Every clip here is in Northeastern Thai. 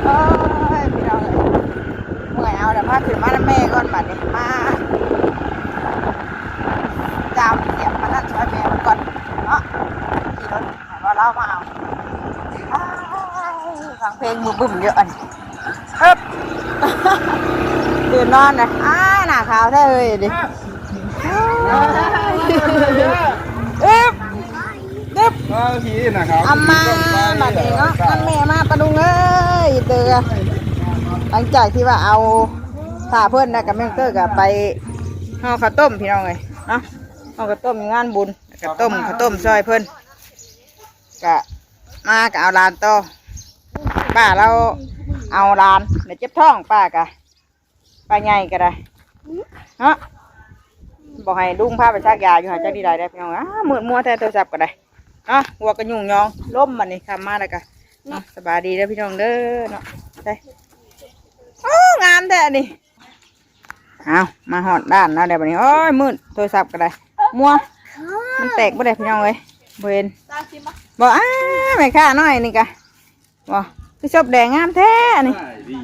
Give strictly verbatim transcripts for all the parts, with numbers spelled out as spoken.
โอ้ย พี่น้องเอ้ย เมื่อยเอา เดี๋ยวพาขึ้นมานำแม่ก่อน บัดนี้ มาจามเสียบมานั่นช่วยแม่มันก่อนเนาะ ขี่รถให้ว่าเรามาเอา อ้าย ฟังเพลงมือบึ้มเยอะอัน เอิบ ตื่นนอนนะ อ้า หน้าขาวแท้เลยดิ เอิบ เอิบ เออ ทีนะครับ เอามา บัดนี้เนาะ นั่นแม่มา ปะลุงเอ้ย เตือ หลังจากที่ว่าเอา ถ้าเพิ่นนะ กับแม่เตอร์ก็ไปห่อข้าวต้ม พี่น้องเอ้ย เนาะ ห่อข้าวต้มอยู่งานบุญ ก็ต้มข้าวต้มซอยเพิ่น ก็มาก็เอาหลานต่อ ป้าเราเอาหลาน เดี๋ยวเจ็บท้อง ป้าก็ ป้าใหญ่ก็ได้ เนาะ บอกให้ลุงพาไปซักยาอยู่หาจักดีได้ได้ พี่น้อง อ้า มืดมัวแท้ โทรศัพท์ก็ได้ เนาะ หัวกระยุ่งยอง ลมบัดนี้ ค่ำมาแล้วก็ เนาะ สบายดีเด้อพี่น้องเด้อ เนาะ ไป โอ้ งามแท้อันนี้ เอา มาฮอดด้านแล้วเด้อบัดนี้ โอ้ย มืด โทรศัพท์ก็ได้ มัว มันแตกบ่ได้ พี่น้องเอ้ย บ่เห็น บ่ อ้า แม่ค้าน้อยนี่กะ บ่ คือซบแดงงามแท้อันนี้ ขายดี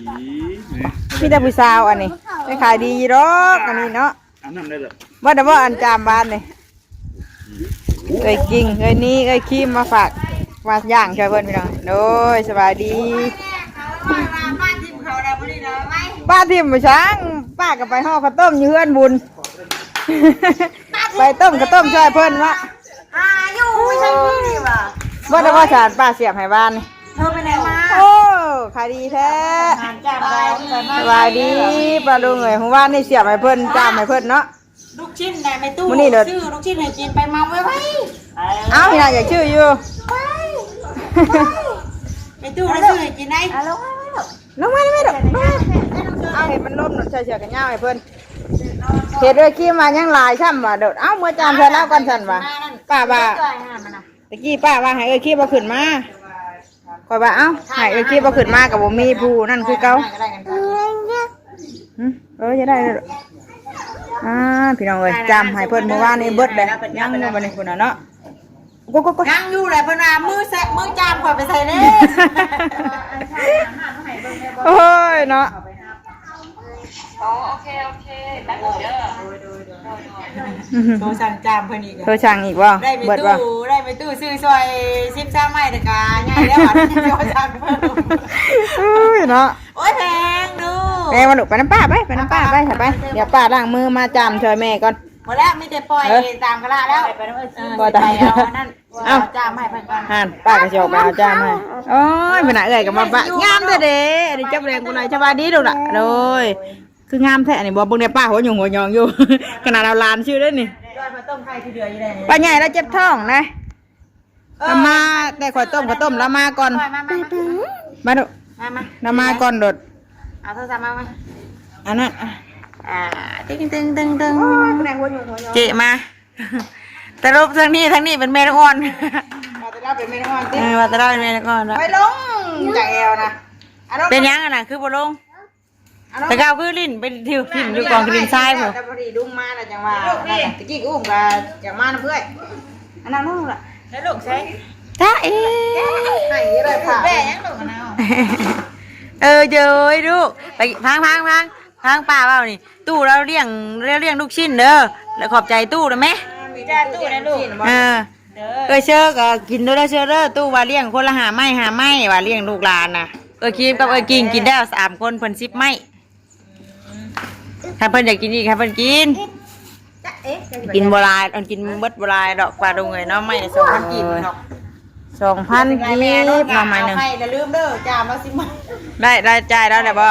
มีแต่ผู้สาวอันนี้ ไปขายดีอยู่ดอกอันนี้เนาะ อันนั้นได้เลย บ่ได้บ่ อันจามบ้านนี่ เอ้ยกิ่ง เอ้ยนี้ เอ้ยครีมมาฝาก มาย่างช่วยเพิ่นพี่น้อง โดย สบายดี ป้าทิมไปช้าง ป้าก็ไปห่อข้าวต้มอยู่เฮือนบุญ ไปต้มข้าวต้มช่วยเพิ่นวะ อายุไม่ใช่พี่นี่หว่า บ่ได้ว่าสารป้าเสียบให้บ้านนี่ เธอไปไหนมา โอ้ ขายดีแท้ งานจ้างเรา สบายดี ป้าลุงเอ้ย เมื่อวานนี่เสียบให้เพิ่น จามให้เพิ่นเนาะ ลูกชิ้นนะแม่ตู้ มื้อนี้เด้อ ซื้อลูกชิ้นให้กินไปมาไว้ไว้ เอ้า พี่น้องอยากชื่ออยู่ ไป แม่ตู้นะซื้อให้กินไหน เอาลงมา ลงมา ลงมา เอาให้มันล้มหน่อย ใส่เสื้อกันยาวให้เพิ่น เฮ็ดด้วยขี้มายังหลายซ้ำว่ะ โดด เอ้า เมื่อจามใส่แล้วก่อนสั่นว่ะ ป้าว่า ตะกี้ป้าว่าให้เอ้ยขี้บ่ขึ้นมา ข้อยว่า เอ้า ให้เอ้ยขี้บ่ขึ้นมาก็บ่มีผู้นั่นคือเก่า หึ เออ จะได้เลย อ่า พี่น้องเอ้ย จามให้เพิ่นเมื่อวานนี้เบิดเลย ยังอยู่บัดนี้พุ่นน่ะเนาะ โกโกโก ยังอยู่เลยเพิ่นว่า มือแซะ มือจามข้อยไปใส่เด้ โอ้ยเนาะ อ๋อ โอเค โอเค แป๊บนึงเด้อ โดย โดย โดย โดย โทรสั่งจามเพิ่นอีกอะ โทรสั่งอีกบ่ ได้ไป เบิดบ่ ตู้ ได้ไปตู้ซื้อซอยสิบสามไม้ แต่กะใหญ่แล้วอะ โทรสั่งเพิ่ม โอ้ยเนาะ โอ้ย แพงดู แม่มาลูก ไปนำป้าไป ไปนำป้าไป ไป ไป เดี๋ยวป้าล้างมือมาจามช่วยแม่ก่อน หมดแล้ว มีแต่ปล่อย เออ ตามกะลาแล้ว เออ บ่ตาม ไปเอาอันนั้น เอ้า เอาจามให้เพิ่นก่อน หั่น ป้าก็สิออกไปเอาจามให้ โอ้ย เพิ่นน่ะ เอื้อยก็มาปะ งามแท้เด้ อันนี้จับแรงกูหน่อย สบายดีลูกล่ะ โดย คืองามแท้นี่บ่ เบิ่งได้ป้าหัวหยุ่งหัวยองอยู่ ขนาดเอาหลานชื่อได้นี่ ป้าใหญ่แล้วเจ็บท้องนะ เออ เอามา แต่ข้อยต้ม ข้อยต้มแล้วมาก่อน มา มา มา มาดู มา มา แล้วมาก่อนโดด เอาโทรศัพท์มา มา อันนั้น อ่า ตึ้งตึ้งตึ้งตึ้ง โอ้ย แผนกหัวหยุ่งหัวยอง เจ๊มา แต่รูปทางนี้ ทางนี้เป็นแม่ลูกอ่อน มาแต่เราเป็นแม่ลูกอ่อนติ เออ มาแต่เราเป็นแม่ลูกอ่อนแล้ว ไปลงจากแอวนะ อ่ะลง เป็นหยังอะนะ คือบ่ลง อ่ะลง แต่ก็เอาคือลิ้นไปถือถิ่มอยู่กองกระดินทรายพุ่น แต่พอดีลุงมาแล้วจังว่า ลูกพี่ ตะกี้อุ้มก็จังมานำเพื่อน อันนั้นลูกล่ะ แล้วลูกใช้ จ้าเอ๋ ให้เลยค่ะ แม่ยังลูกนะ เออ เจ้ยลูก ไป พังพังพัง ทางป้าเว้านี่ ตู้เราเลี้ยง เราเลี้ยงลูกชิ้นเด้อ แล้วขอบใจตู้นะแม่ จ้าตู้นะลูก เออ เด้อ เอ้ยเชิญก็กินเด้อเชิญเด้อ ตู้ว่าเลี้ยงคนละห้าไม้ห้าไม้ ว่าเลี้ยงลูกหลานนะ เอ้ยครีมกับเอ้ยกิ่งกินได้สามคน เพิ่นสิบไม้ ถ้าเพิ่นอยากกินอีก ให้เพิ่นกิน จ้ะเอ๊ะ กินบ่หลาย อันกินเบิดบ่หลายดอก ปลาดุงเอ้ย หน่อไม้สองพันกีบเนาะ สองพันกีบ หน่อไม้หนึ่ง เอาให้อย่าลืมเด้อ จามละสิบไม้ ได้ ได้จ่ายแล้วแหละบ่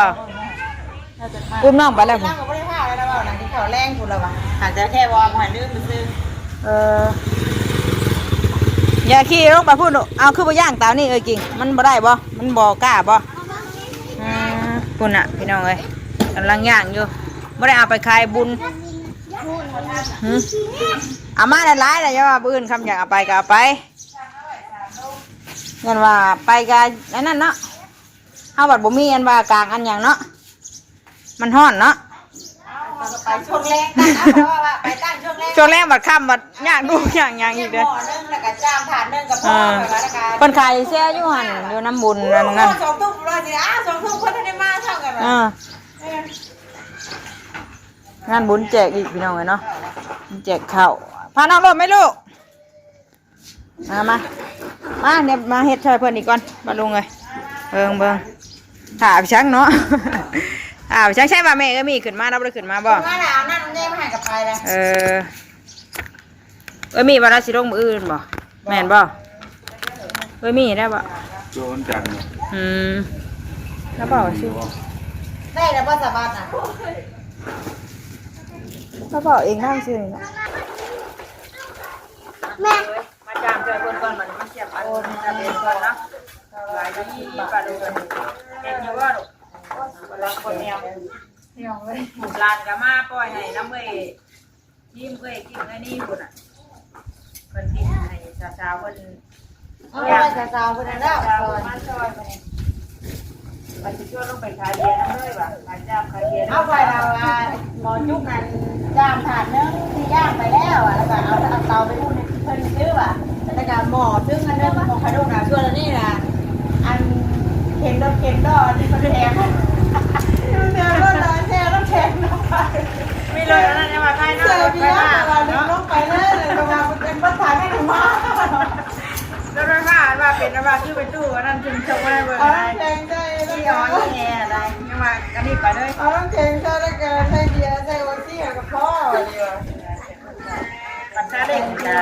อุ้มน้องไปแล้ว นั่งก็บ่ได้พาแล้วนะ ว่าหลังที่เขาแรงพูดแล้ววะ หาแต่แค่วอร์ม หาลืมไปซื้อ เออ อย่าขี่ลงไปพูด เอา คือบ่ย่างตามนี่เอ้ยกิ่ง มันบ่ได้บ่ มันบ่กล้าบ่ อ่า พุ่นน่ะ พี่น้องเอ้ย กำลังย่างอยู่ บ่ได้เอาไปขายบุญ หึ เอามาหลายๆ แล้ว อย่าว่าผู้อื่นคำอยากเอาไปก็เอาไป เงินว่าไปก็อันนั้นเนาะ เฮาบัดบ่มีอันว่ากลางอันหยังเนาะ มันฮ้อนเนาะ ไปช่วงแรกตั้ง เอา เพราะว่าไปตั้งช่วง ช่วงแรกบัดค่ำบัดยากลูกยากหยังอีกเด้อ หม้อหนึ่งแล้วก็จานถาดหนึ่งกับพ่อ อ่า แบบว่าแล้วก็ เพิ่นขายแซ่อยู่หั่น อยู่น้ำบุญนั่นนั่น สองทุ่มเราสิ อ้าว สองทุ่มเพิ่นทันได้มาเท่ากันวะ อ่า เออ งานบุญแจกอีกพี่น้องเอ้ยเนาะ แจกข้าว พาน้องร่วมไหมลูก มา มา มา เดี๋ยวมาเฮ็ดช่วยเพิ่นอีกก่อน มาลุงเอ้ย เบิ่ง เบิ่ง ถ้าไปชังเนาะ ถ้าไปชัง ใช่ป่ะแม่เอ้ย มีขึ้นมา เราบ่ได้ขึ้นมาบ่ มาแล้ว เอาน้ำแดงมาให้กับไปแล้ว เออ เอ้ย มีบ่ เราสิลงมื้ออื่นบ่ แม่นบ่ เอ้ย มีได้บ่ โจรจัง อืม แล้วเปล่าสิ ได้แล้วบ่สบายน่ะ แล้วเปล่าเองนั่งซื่อนี่นะ แม่ มาจามช่วยเพิ่นก่อน บัดนี้มาเสียบอันจะเป็นก่อนเนาะ หลายที่ปลาดุกเพิ่นเฮ็ดอยู่บ่ลูก คนละคนแนว หลานก็มาปล่อยให้นำเอ้ย ทีมเอ้ย กินเอ้ยนี่พุ่นน่ะ เพิ่นกินให้สาวๆ เพิ่น เอาไว้สาวๆ เพิ่นน่ะเนาะ สาวๆ มาซอยเพิ่นนี่ ว่าสิชวนลงไปขายเบียร์นำเลยว่ะ ขายจามขายเบียร์นำ เอาไปเอาว่าหมอจุกนั่นย่างถาดหนึ่งที่ย่างไปแล้วอะ แล้วก็เอา เอาเตาไปอุ่นให้เพิ่นซื้อว่ะ แล้วก็หม้อซึ่งอันเดิมหม้อขายดงนะ ส่วนอันนี้นะ อันเข็นรถเข็นดอกที่มันแพง เดี๋ยวรถลอยแช่น้ำแข็งลงไป มีรถอันนั้นยังว่าไทยนะ เสียเบียร์ รถไฟฟ้า ว่าลงไปเลย ลงมาเป็นรถไฟไม่ถึงบ้าน รถไฟฟ้าอันว่าเป็นอันว่าคือเป็นตู้อันนั้นถึงชงไว้เบิ่ง เอา ได้ น้ำแข็งใส่ ที่อ๋อนี่แอร์อะไร ยังว่าอันนี้ไปเลย เอาน้ำแข็งใส่แล้วก็ใส่เบียร์ใส่โอซี่กับพ่อดีกว่า ปัดซาเล้งจ้า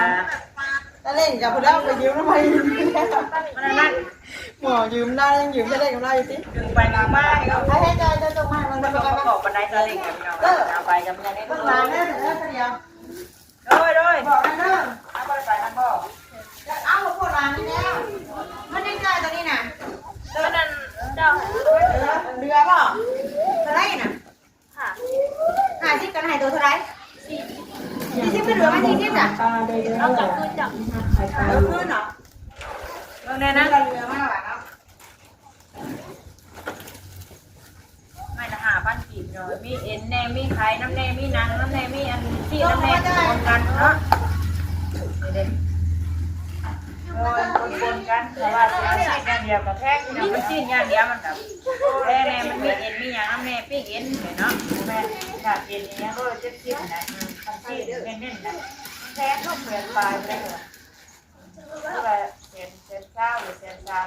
ตาเล่งกับเพื่อนไปยืมน้ำมัน มันอันนั้น หมอยืมได้ยังยืมได้กับเราอยู่สิ ดึงไปดึงมาให้เขา ให้ให้ใจจะจงมามัน มันก็ประกอบบันไดซาเล้งกับพี่น้อง เออ เอาไปกับเมียได้ เพิ่งมาเนี่ยเดี๋ยวเดี๋ยว โดย โดย บอกกันเด้อ เอาไปไปกันบอก เอาพวกหลานนี่แล้ว มันยังไงตอนนี้น่ะ ตอนนั้นเจ้า เออ เรือบอก เท่าไหร่น่ะ ค่ะ ห้าสิบกันให้ตัวเท่าไหร่ สี่สิบ ก็เหลือมาสี่สิบจ้ะ เอากลับคืนจ้ะ เอาคืนเหรอ เรื่องแน่นะ เหลือมาหวานเนาะ ไม่ละห้าพัน กีบเนาะ มีเอ็นแน่ มีไข่น้ำแน่ มีหนังน้ำแน่ มีอันซี่น้ำแน่ ปนกันเนาะ นี่เด้ โอ้ย ปนๆ กัน แต่ว่าสิเอาซี่อย่างเดียวก็แพงอยู่นะ มันซี่อย่างเดียวมันก็แพงแน่ มันมีเอ็น มีหยังน้ำแน่ ปิ้งเอ็นเนาะ แม่น อยากเอ็นอย่างเงี้ย โลละเจ็ดสิบนะ อืม ซี่เน้นๆ นะ แพงก็แพงไปเลย คือว่าแสน แสนซาวหรือแสนสาม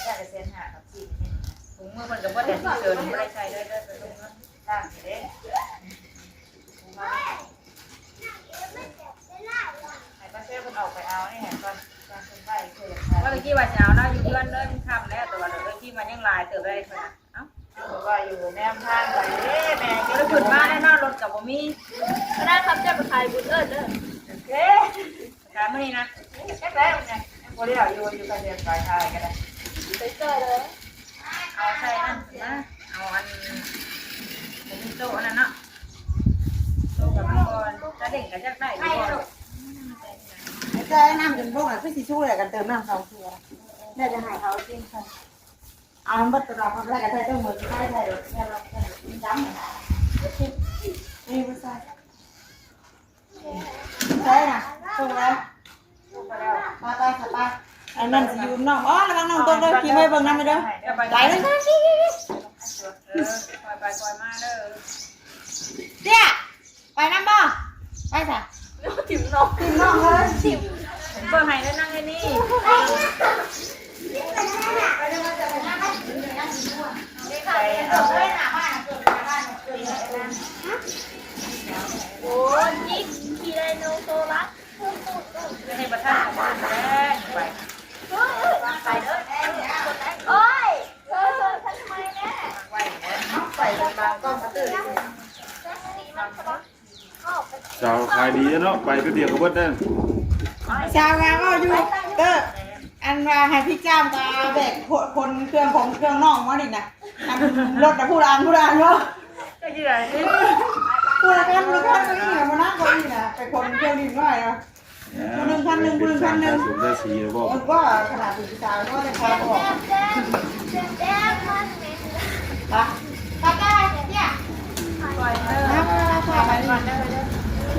ได้แต่แสนห้ากับสี่นี่ ถุงมือมันก็บ่ได้ที่เกิน บ่ได้ใช้เลยเด้อ ไปลงเงินล้างนี่เด้ ให้ป้าเซลเพิ่นออกไปเอานี่ให้ก่อน ก่อนเพิ่นไปเพิ่นอยากขาย ว่าตะกี้ว่าสิเอาลาวอยู่เฮือนเลย มันค่ำแล้ว แต่ว่าเดี๋ยวเอ้ยที่มันยังหลายเติบได้เท่านั้น เอ้า ว่าอยู่แนมทางไปเด้แม่ เดี๋ยวขึ้นมาแล้วเนาะ รถก็บ่มี ก็ได้ครับ เจ้าไปขายบุญเอิ้นเด้อ โอเค ขายมื้อนี้นะ จักแล้วเนี่ย ยังบ่ได้เอาอยู่ อยู่กันเดือนปลายทายก็ได้ ไปเจอเลย เอาใส่นั่นนะ เอาอัน ผมมีโต๊ะอันนั้นเนาะ โต๊ะกับมังกร จะเด่นกับจักได้อยู่บ่ เจอน้ำจนพวกอ่ะ คือสิชู้เลยกันเติมน้ำสองเทื่อ ได้จะให้เขากินค่ะ เอามันเบิดตลอดความแรกก็ใช้เครื่องมือที่ใช้ได้เลย เนี่ยเรา เนี่ยเรา นี่จ้ำเหมือนกัน นี่ไม่ใช่ ใช่น่ะ ถูกแล้ว ถูกไปแล้ว ไปไปค่ะ ไป อันนั้นสิอยู่นอก อ๋อ ระวังน้องตกเด้อ ขี่ไว้เบิ่งนำเด้อ ไปเลย เออ ปล่อยไปปล่อยมาเด้อ เตี้ย ไปนำบ่ ไปจ้ะ ถิ่มน้อง ถิ่มน้องเลย ถิ่ม เบิ่งให้แล้วนั่งไอ้นี่ ไป โอ้ย ยิก ขี่ไดโนเสาร์ ให้ประธานของบ้านแจ้งไป ไปเด้อ โอ้ย เธอเธอฉันทำไมเนี่ย ไปบางกล้องกระตือ สาวขายดีเนาะ ไปแป๊บเดียวก็เบิดได้ สาวงามเอาอยู่ เออ อันว่าให้พี่จ้างก็เอาแบกขนเครื่องของเครื่องน้องมานี่นะ อันรถนะ ผู้ละอัน ผู้ละอันเนาะ ก็อยู่ไหน ผู้ละคัน ผู้ละคัน ก็อีกนะ มานั่งก็อีกนะ ไปขนเครื่องดินน้อยนะ ผู้หนึ่งคันหนึ่ง ผู้หนึ่งคันหนึ่ง สูงได้สีหรือเปล่า เออ ว่าขนาดผู้สาวก็จะพาออก ไป ไป ไป เนี่ย ปล่อยเด้อ มา มา มา มา ไป ก่อนเด้อ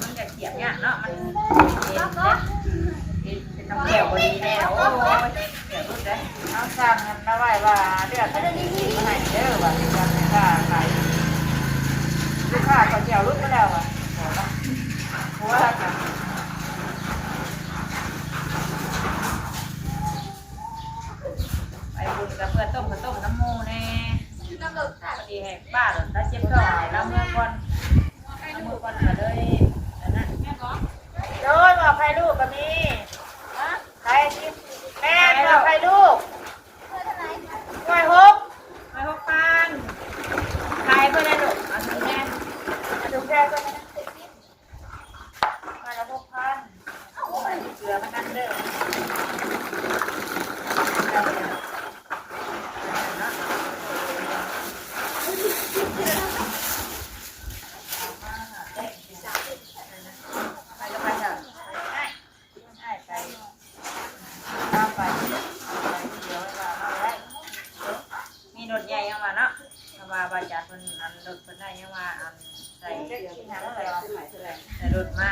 มันก็เสียบยากเนาะ มันเอ็นเด้ เอ็นเป็นน้ำแก้วพอดีแน่ โอ้ย เสียบรุดเลย เอาสั่งกันนะไว้ว่าเลือกกันดีๆมาให้เด้อ ว่าสิสั่งให้ข้าขาย ลูกค้าเขาเจียวรุดมาแล้วว่ะ บอกว่า หัวกัน ไปบุญกับเพื่อนต้มกับต้มน้ำหมู่แน่ พอดีให้ป้าหล่นตาเจ็บท้องให้เราเมือก่อน เอาเมือก่อนก็เลย อันนั้น โดย บอกให้ลูกก็มี ขายที่ แม่บอกให้ลูก ร้อยหก ร้อยหกพัน ขายเพื่อนนะลูก เอาถุงแดง เอาถุงแดงเพื่อนนะ มาละหกพัน เอาเงินเสือมานั่งเด้อ ไปก็ไปเถอะ ไป ไป ไป เดี๋ยวว่าเอาไว้ มีรถใหญ่ยังว่าเนาะ เพราะว่าบาจัดเพิ่นอันรถเพิ่นได้ยังว่าอันใส่ ใส่รถมา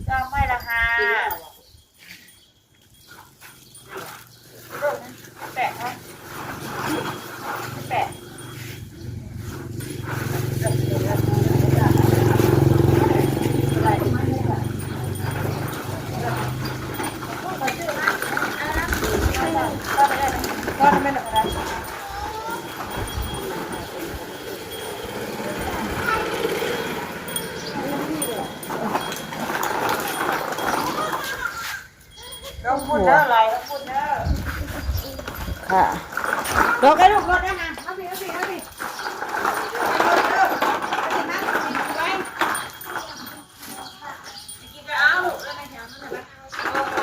จองไว้ละค่ะ แปดเนาะ แปด ก็ไม่หนักนะ ค่ะ รถไปลูก รถนะคะ เอาสิ เอาสิ เอาสิ เอาสิ เอาสิ เอาสิ เอาสิ เอาสิ เอาลูก รถนะคะ เอาลูก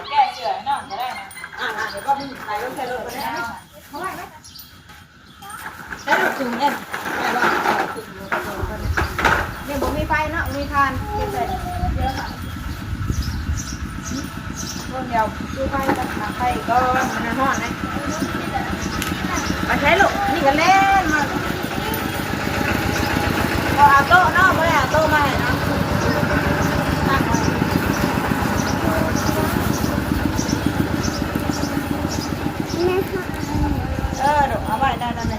แก้เสื้อให้น้องก็ได้นะ อ่า เดี๋ยวก็มีใครต้องใช้รถก็ได้นะ เอาไว้ไหม ใช้รถสูงเนี่ย เนี่ยบ่มีไฟเนาะ บ่มีถ่าน เก็บใส่เดี๋ยวค่ะ เบิ่งเดี๋ยว ดูไฟกัน หาไฟก่อน มันฮ้อนนะ ไปใช้ลูก นี่ก็เล่นมา บ่เอาโต๊ะเนาะ บ่ได้เอาโต๊ะมาให้เนาะ ตั้งไว้ เออ ลูก เอาไว้ได้ ได้ ได้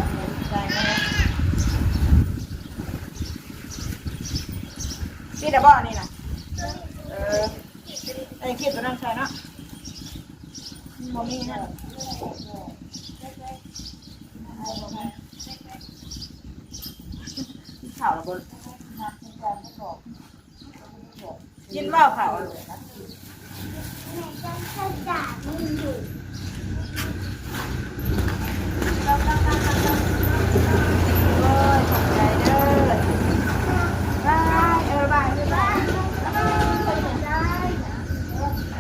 ได้ ได้ นี่เดี๋ยวบอกนี่นะ เออ ไอ้คลิปตัวนั้นใช่เนาะ มันบ่มีนั่น ข่าวระเบิด กินว่าวเขา โอ้ย ขอบใจเด้อ บาย เออ บาย บาย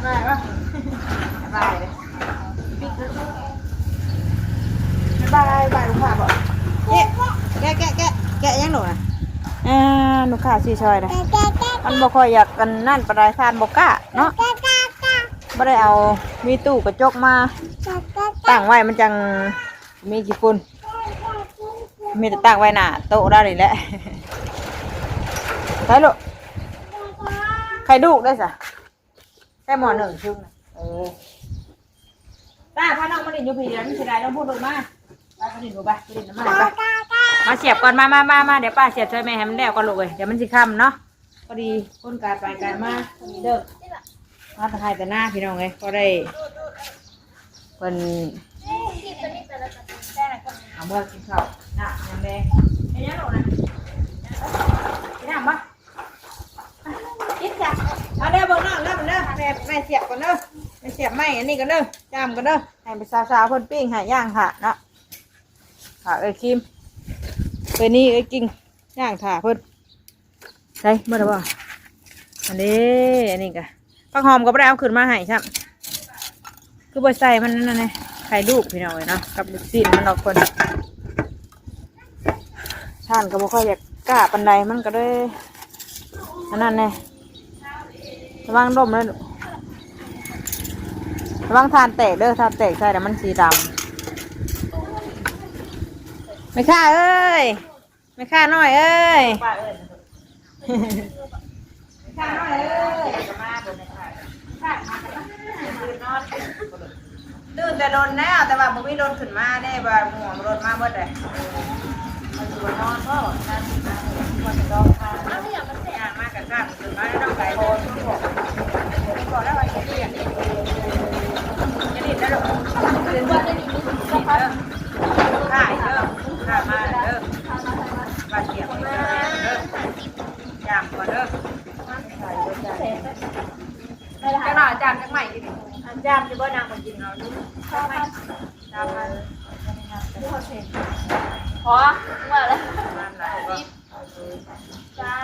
บาย บาย บาย บาย บาย บาย ลูกค้าบอก แกะ แกะ แกะ แกะ แกะยังหนูนะ อ่า ลูกค้าซื้อซอยนะ มันบ่ค่อยอยากกันนั่นปานใด ทานบ่กล้าเนาะ บ่ได้เอา มีตู้กระจกมา ตั้งไว้มันจังมีขี้ฝุ่น มีแต่ตั้งไว้หน้าโต๊ะได้นี่แหละ ไปลูก ไข่ลูกได้สะ ใส่หม้อหนึ่งชุดนะ เออ ป้าพาน้องมาเล่นอยู่พีเดียว มันสิได้ น้องพูดลงมา ป้าไปเล่นดู ไป ไปเล่นน้ำมันไป มาเสียบก่อน มา มา มา มา เดี๋ยวป้าเสียบช่วยแม่ให้มันแล้วก่อนลูกเอ้ย เดี๋ยวมันสิค่ำเนาะ พอดีคนกายไปกายมา พอดีเด้อ มาแต่ไฮแต่หน้าพี่น้องเอ้ย ก็ได้ เพิ่น เอาเมื่อกินข้าว น้ำยังแดง เป็นยังลูกนะ กินน้ำปะ กินจ้ะ เอาเด้อ เบิ่งน้องเด้อ เด้อ แม่ แม่เสียบก่อนเด้อ แม่เสียบไม้อันนี้ก่อนเด้อ จามก่อนเด้อ ให้ไปสาวๆ เพิ่นปิ้งให้ย่างถ่าเนาะ ถ่าเอ้ยคิม เอ้ยนี่ เอ้ยกิ่ง ย่างถ่าเพิ่น ใส่เมื่อไหร่บ่ อันนี้ อันนี้กะ ผักหอมก็บ่ได้เอาขึ้นมาให้ซ้ำ คือบ่ใส่มันนั่นน่ะ ไข่ลูกพี่น้องเอ้ยเนาะ กับลูกชิ้นมันเนาะคน ทานก็บ่ค่อยอยากกล้าปานใด มันก็เลย อันนั้นแน่ ระวังล้มเด้อลูก ระวังทานแตกเด้อ ทานแตกใส่แล้วมันสีดำ แม่ค้าเอ้ย แม่ค้าน้อยเอ้ย ป้าเอิ้น แม่ค้าน้อยเอ้ย มาเบิ่งแม่ค้า ตื่นแต่โดนแล้ว แต่ว่าบ่มีรถขึ้นมาเด้ ว่าหมู่รถมาเบิดเลย มันสิบ่นอนบ่ นั่นสิมาเบิ่ง ว่าจะดองทาง อ้าว เนี่ยมันแสบ มากะซ่า ขึ้นมาแล้วต้องไปโดน บอกแล้วว่าอย่าเรียก อย่าเรียกแล้วลูก ถ่ายเด้อ ถ่ายมาเด้อ บาดเจ็บเด้อ ย่างก่อนเด้อ จักหน่อยจามจักใหม่กิน จามจะบ่นางมากินเอาดู จามมา จามมา ขอ ว่าแล้ว ประมาณไหนก็ เก้า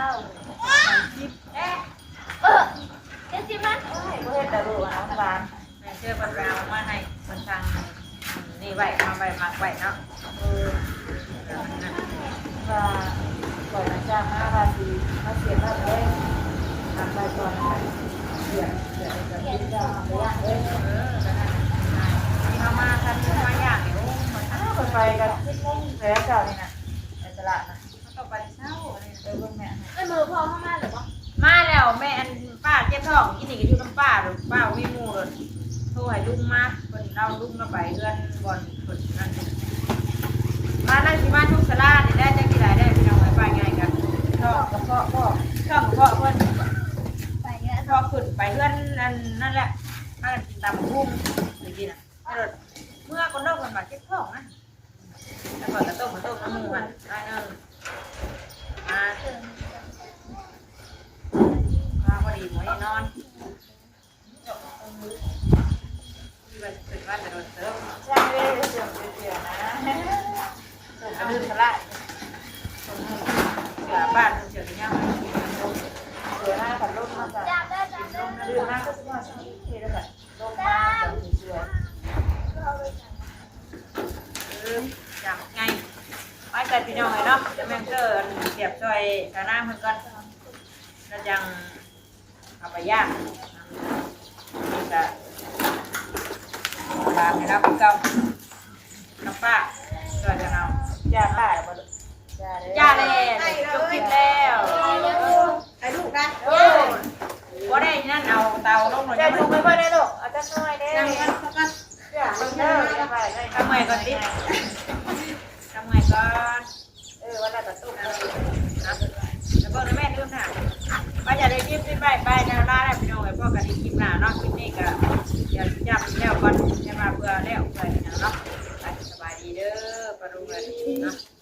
สิบ เอ๊ะ เออ เจ็ดสิบนะ โอ้ย บ่เฮ็ดแต่ลูกอ่ะ น้องหวาน แม่เชื่อเพิ่นไปเอามาให้เพิ่นสั่งนี่ไว้ มาไว้ มักไว้เนาะ เออ ว่า ก่อนอาจารย์มาว่าสิมาเสียบไว้เลย ทำไปก่อนนะคะ เสียบ เสียบ เสียบ เสียบ เสียบ เออ ก็นั่นน่ะ ที่เขามาทำมาย่างเนี่ย โอ้ มัน อ้าว เพิ่นไปกันสิบโมงแล้วเจ้านี่น่ะ ไปตลาดน่ะ เขาต้องไปเช้าเลย เออ เบิ่งแม่ ไอ้มือพ่อเข้ามาหรือเปล่า มาแล้วแม่ อันป้าเจ็บท้อง กินนี่ก็อยู่กับป้าหรอก ป้าบ่มีหมู่เลย โทรให้ลุงมา เพิ่นเอาลุงมาไปเฮือนบ่อนเพิ่นนั่น มานั่งสิมาทุกศาลานี่แหละ จักสิได้ได้พี่น้อง ไปไปไงกัน ท้องกระเพาะพ่อ ท้องกระเพาะเพิ่น ไปเฮือน ท้องขึ้นไปเฮือนนั่น นั่นแหละ พากันกินตำบักหุ่ง อยู่ดีน่ะ เมื่อก่อนเลิกกันมาเจ็บท้องนะ แล้วก่อนกระต้มกระต้มน้ำหมูหั่น ได้เด้อ มา มาพอดีหมอนี่นอน ที่ว่าเป็นว่าจะโดนเติม ใช่เลย กระลื่นกระล่าย กลับบ้านเพิ่นเสียกันยัง เสียหน้ากับรถมาจ้ะ กินลมนะ ดื่มน้ำก็สิมาสินี่แล้วก็ลงมาแบบสวยๆ เออ จับไง ไปจ้ะพี่น้องเอ้ยเนาะ จะแม่งเจออันเสียบซอยสาวนางเพิ่นก่อน แล้วจัง เอาไปย่าง นี่ก็ตามให้เราคือเก่า กับป้า ช่วยกันเอา จ้าป้า จ้าเลย จ้าเลย จบคลิปแล้ว ให้ลูกนะ โอ้ย บ่ได้นั่นเอาเตาลงเลย จ้า นะ ลูกไม่ค่อยได้ลูก เอาจักหน่อยเด้อ นั่งกันสักกัน จ้า เบิ่งเด้อ ทำไมก่อนดิ ทำไมก่อน เออ วันละกระตุก เออ ครับ แล้วก็แม่ลืมถาม ว่าจะได้คลิปที่ไป ไปแนวหน้าได้พี่น้องเอ้ย พอกันอีกคลิปหน้าเนาะ คลิปนี้ก็เดี๋ยวสิจำแล้วก่อน จะมาเพื่อแล้วเพื่ออย่างเนาะ ไป สบายดีเด้อ ปะลุงเลยเนาะ